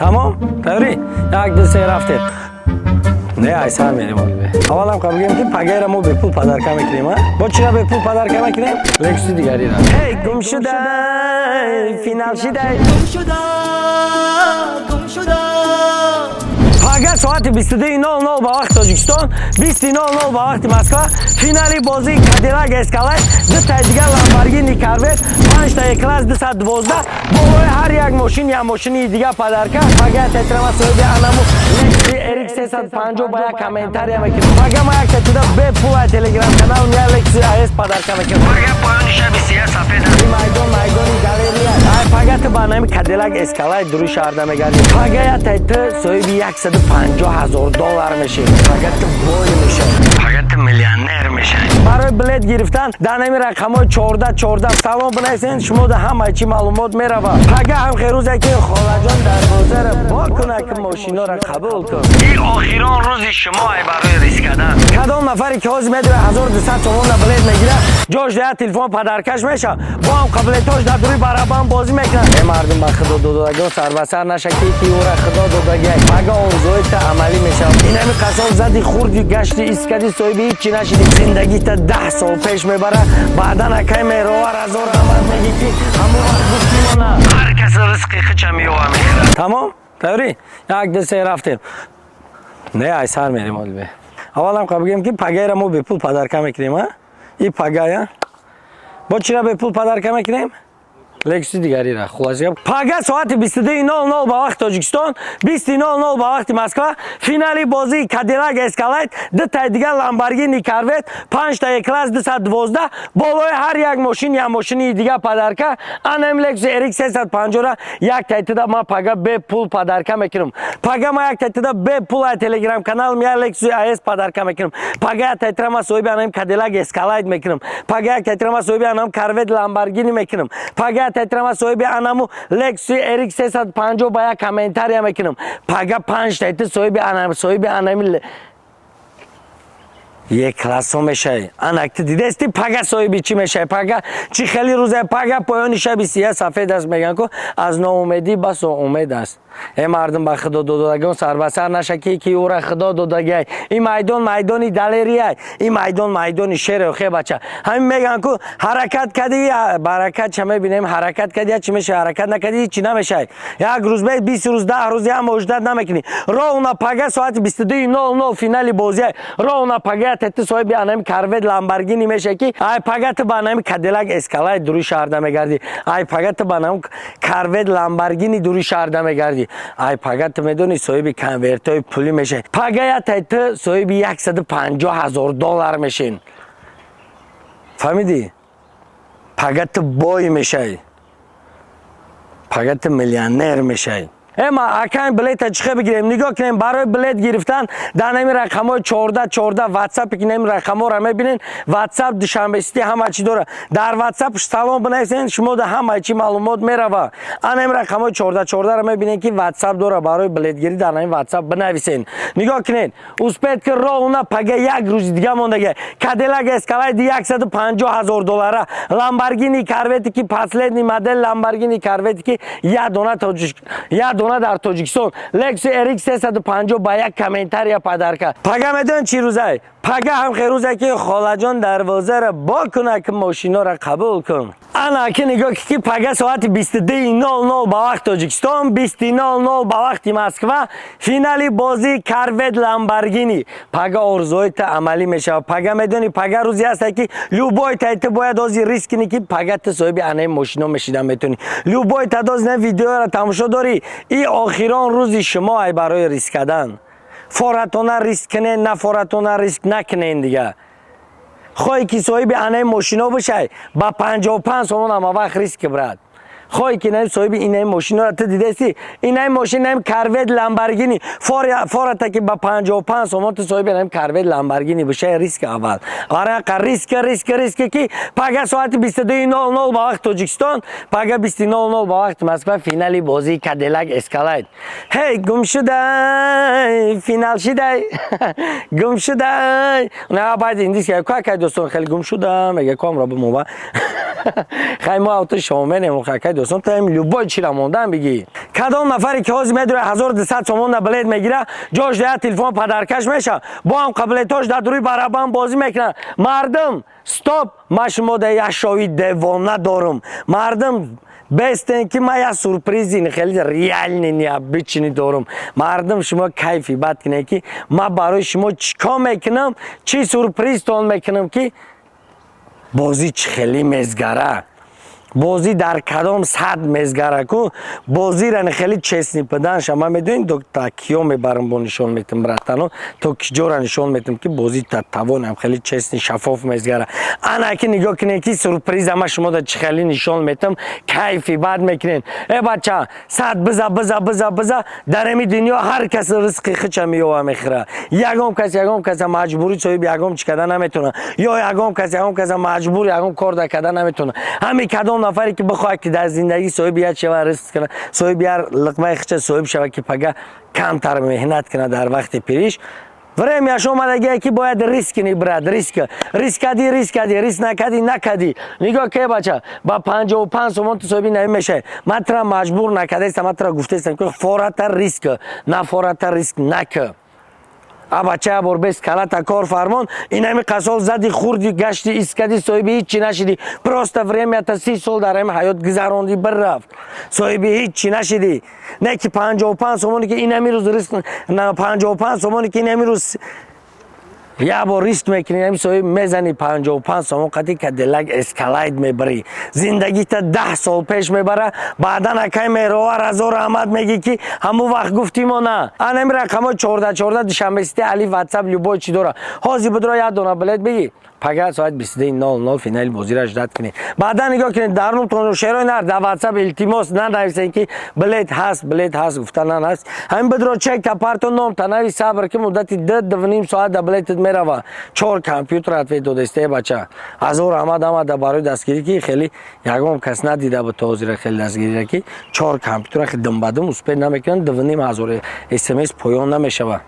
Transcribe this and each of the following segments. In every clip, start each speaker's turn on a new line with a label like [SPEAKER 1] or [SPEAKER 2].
[SPEAKER 1] Тамом, тайёрӣ? Як, ду, се, рафтем. Не, ай сар мерем. Аввалам ка бигем, ки пагайра мо бепул подарка мекунем. А бо чира бепул подарка мекунем? Лексуси дигарира. Эй, гум шудай, финал шидай.
[SPEAKER 2] Гум шуда, гум шуда.
[SPEAKER 1] Пага соати 22:00 ба вақти Тоҷикистон, 20:00 ба вақти Москва, финали бозии Кадиллак Эскалайд, дутаи дигар Ламборгини Корвет, панҷта Е-класс 212, болои ҳар як мошин як мошини дига подарка. Пага тетрама соҳиби анаму Lexus RX 350 ба як комментария мекунем. Пага ма як тетуда бепула Телеграм канал я Lexus AS подарка мекунем. Пага поёни шаби сия сафед аст. Ин майдон майдони галерея. Ай пага ту ба нами Кадиллак Эскалайд дури шаҳрда мегардӣ. Пага я ту соҳиби 150 ҳазор доллар мешӣ. Пага ту бой мешавӣ. Пага ту миллионер мешавӣ. Барои билет гирифтан дар нами рақамҳои 14 14 салом бинависен, шумо да ҳамаи чӣ маълумот мерава. Пага ҳам херӯзе, ки холаҷон дарвозаро бо куна, ки мошиноро қабул кун. Ин охирон рӯзи шумо ай барои риск кардан. Кадом нафаре ки ҳозир медояд, 1200 сомон билет мегирад, ҷош да телефон подаркаш меша. Бо ҳам қабилетош дар дури барабан бозӣ мекунад. Э, мардум, ба худо додагон сарбасар наша, ки ӯра худо додагиай. Пага орзуҳои та амалӣ мешавад. Инами қасом зади, хурди, гашти, искади, соҳиби ҳиччи нашиди. Зиндагита 10 сол пеш мебара. Баъдан акай меровар азор раҳмат мегӣ, ки ҳамон вақт гуфтимона. Ҳар кас ризқи хича меёва, мехӯрад. Тамом, тайёрӣ? Як, ду, се, рафтем. Не, ай сар мерем. Аввалам ка бигем, ки пагайра мо бепул подарка мекунем. А и пагая бо чира бепул подарка мекунем? Лексуси дигарира. Хулоса, пага соати 22:00 ба вақти Тоҷикистон, 20:00 ба вақти Москва, финали бозии Кадиллак Эскалайд, дутаи дигар Ламборгини Корвет, панҷта Е-класс 212, болои ҳар як мошин як мошини дига подарка. Анам Lexus RX 350 як тайтида ма пага бепул подарка мекунам. Пага ма як тайтида бепул ай Телеграм канал я Lexus AS подарка мекунам. Пага як тайтира ма соҳиби анам Кадиллак Эскалайд мекунам. Пага як тайтира ма соҳиби анам Корвет, Ламборгини мекунам. Пага як тайтира ма соҳиби анаму Lexus RX 350 ба як комментария мекунам. Пага панҷ тайти соҳиби анами Е-классо мешавӣ. Анак, ту дидести, пага соҳиби чӣ мешавӣ? Пага чӣ хеле рӯзе? Пага поёни шаби сия сафед аст. Мегӯянд ку, аз ноумедӣ басо умед аст. Э, мардум, ба худо додагон сарбасар наша, ки ӯра худо додагиай. Ин майдон майдони далериай, ин майдон майдони шере. Хе, бача, ҳамин мегӯянд ку, ҳаракат кардӣ, баракат ча мебинем. Ҳаракат кардӣ, чӣ мешавӣ? Ҳаракат накардӣ, чӣ намешавӣ. Як рӯз бе, 20 рӯз, 10 рӯз, як моҳ ждать намекунӣ. Ровно пага соати 22:00 финали бозиай. Ровно пага ту соҳиби анами Корвет, Ламборгини мешавӣ, ки ай пага ту ба анами Кадиллак Эскалайд дури шаҳрда мегардӣ. Ай пага ту ба анами Корвет, Ламборгини дури шаҳрда мегардӣ. Ай пага ту медонӣ, соҳиби конвертҳои пулӣ мешавӣ. Пага ятай ту соҳиби 150 ҳазор доллар мешин. Фаҳмидӣ? Пага ту бой мешавӣ, пага ту миллионер мешавӣ. Эма, акайн, билета чихе бигирем? Нигоҳ кунем, барои билет гирифтан дар нами рақамҳои 14 14 Ватсапе, ки нами рақамҳоро мебинен, Ватсап Душанбесити ҳама чӣ дора. Дар Ватсап салом бинависен, шумо да ҳама чӣ маълумот мерава. Анами рақамҳои 14 14 мебинен, ки Ватсап дора. Барои билетгирӣ дар нами Ватсап бинависен. Нигоҳ кунед, успеть ки, ровно пага як рӯзи дига мондага. Кадиллак Эскалайди 150 ҳазор доллара, Ламборгини Корвети, ки последний модель Ламборгини Корвети, ки як дона тоҷик, як дона дар Тоҷикистон, Lexus RX 350 ба як комментария подарка. Пага медон чӣ рӯзай? Пага ҳам херӯзе, ки холаҷон дарвозаро бо куна, ки мошиноро қабул кун. Ана ки нигоҳ, ки пага соати 22:00 ба вақти Тоҷикистон, 20:00 ба вақти Москва, финали бозии Корвет, Ламборгини. Пага орзуҳои ту амалӣ мешавад. Пага медонӣ, пага рӯзе ҳаста, ки любой тай ту бояд ози риск кунӣ, ки пага ту соҳиби анаи мошино мешида метавонӣ. Любой та доз на видеоро тамошо дорӣ, и охирон рӯзи шумо ай барои риск кардан. Форатона риск кунен, на форатона риск накунен дига. Хоҳе ки соҳиби анаи мошино бошай, ба 55 сомон ҳама вақт риск, брат. Хоҳе ки наи соҳиби инаи мошиноро ту дидести, инаи мошин, наи Корвет, Ламборгини, фората ки ба 55 сомон ту соҳиби наи Корвет, Ламборгини бошай, риск аввал. Арақа риск, риск, риск, ки пага соати 22:00 ба вақти Тоҷикистон, пага 20:00 ба вақти Москва, финали бозии Кадиллак Эскалайд. Ҳей, гум шудай, финал шидай, гум шудай. На баъд индиска ка кай, дӯстон, хеле гум шуда мега, комро бимова. Хай, мо авто шоменем. Хай, кай. Досон таим любой чира мондан бигӣ. Кадом нафаре ки ҳозир медура, 1200 сомон да билет мегира, ҷош да телефон подарка ш меша, бо ҳам қабилетош дар дуруи барабан бозӣ мекунанд. Мардум, стоп, ма шумо да як шои девона дорум. Мардум, бестен, ки ма як сюрпризи хеле реальный, необычный дорум. Мардум, шумо кайфи бад кунед, ки ма барои шумо чӣ кор мекунам, чӣ сюрпризтон мекунам, ки бозӣ чӣ хеле мезгара, бозӣ дар кадом сад мезгара ку. Бозира хеле честный буданша ман медонем, то киё мебарам, бо нишон метам, братано, то киҷора нишон метам, ки бозӣ та тавонам хеле честный, шаффоф мезгара. Ана ки нигоҳ кунед, ки сюрприза ма шумо да чӣ хеле нишон метам, кайфи бад мекунед. Э бача, сад биза, биза, биза, биза. Дар ами дунё ҳар кас ризқи хича меёва, мехӯра. Ягон кас ягон каса маҷбурӣ соҳиби ягон чӣ карда наметавонад, ё ягон кас ягон каса маҷбур ягон кор да карда наметавонад. Ҳами кадом нафаре ки бихоҳад, ки дар зиндагӣ соҳиби як шава, ризқ кунад, соҳиби як луқмаи хича соҳиб шава, ки пага камтар меҳнат кунад дар вақти пириш, время ш омадагие, ки бояд риск кунӣ, брат. Риск, риск кадӣ, риск кадӣ, риск накадӣ, накадӣ. Нигоҳ ке, бача, ба 55 сомон ту соҳиби нави мешавӣ. Ман тура маҷбур накардаистам, ман тура гуфтаистам, ки фората риск на, фората риск накӣ. А бача, я бор бес калата кор фармон. Инами қасол зади, хурди, гашти, искади, соҳиби ҳиччи нашидӣ. Просто время та 30 сол дар ҳами ҳаёт гузарондӣ, бир рафт, соҳиби ҳиччи нашидӣ. Не ки 55 сомоне ки инами рӯз риск, 55 сомоне ки инами рӯз як бор риск мекунӣ, ами соҳиб мезани, 55 сомон қати Кадиллак Эскалейд мебарӣ, зиндагита 10 сол пеш мебара. Баъдан акай Меҳровар, ҳазор раҳмат, мегӣ, ки ҳамун вақт гуфтимо на. Анами рақамҳои 14 14, Душанбесити али, Ватсап, любой чӣ дора. Ҳозир будро, як дона билет бигӣ. Пага соати 22:00 финали бозиро ждать кунед. Баъдан нигоҳ кунед, дар нумтон шерои нар дар Ватсап, илтимос, нанависед, ки билет ҳаст, билет ҳаст гуфта нанавис. Ҳамин бидро, чек та парто, ном та нави, сабр, ки муддати 2-2.5 соат да билетат мерава. Чор компютер ответ додест. Э бача, ҳазор раҳмат омада барои дастгирӣ, ки хеле ягон кас надида буд то ҳозира хеле дастгирира, ки чор компютера думбадум успеть намекунанд, 2,5 ҳазор смс поён намешавад.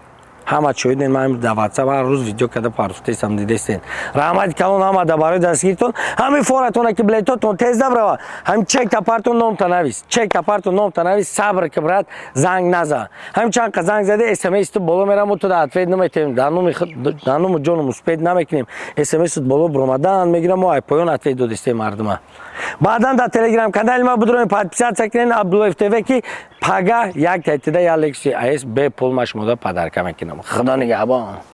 [SPEAKER 1] Ҳама чоиден, ман дар Ватсап ҳар рӯз видео карда партофтаистам, дидестен. Раҳмати калон ҳамада барои дастгиритон. Ҳамин форатона, ки билетотон тез набрава, ҳамин чек тапартон, номта навис, чек тапартон, номта навис, сабр ки, брат, занг наза. Ҳамин чанд қа занг зади, смс ту боло мерам, ту да ответ наметем, дар ному ҷоном успеть намекунем. Смс боло буромадан мегирам, мо ай поён ответ додистем мардума. Баъдан дар Телеграм канали ма будроем, подписаться кунен, Абдуллоев ТВ, ки пага як тайтида як Лексуси АС бепул ма шумода подарка мекунам. Худо нигаҳбон.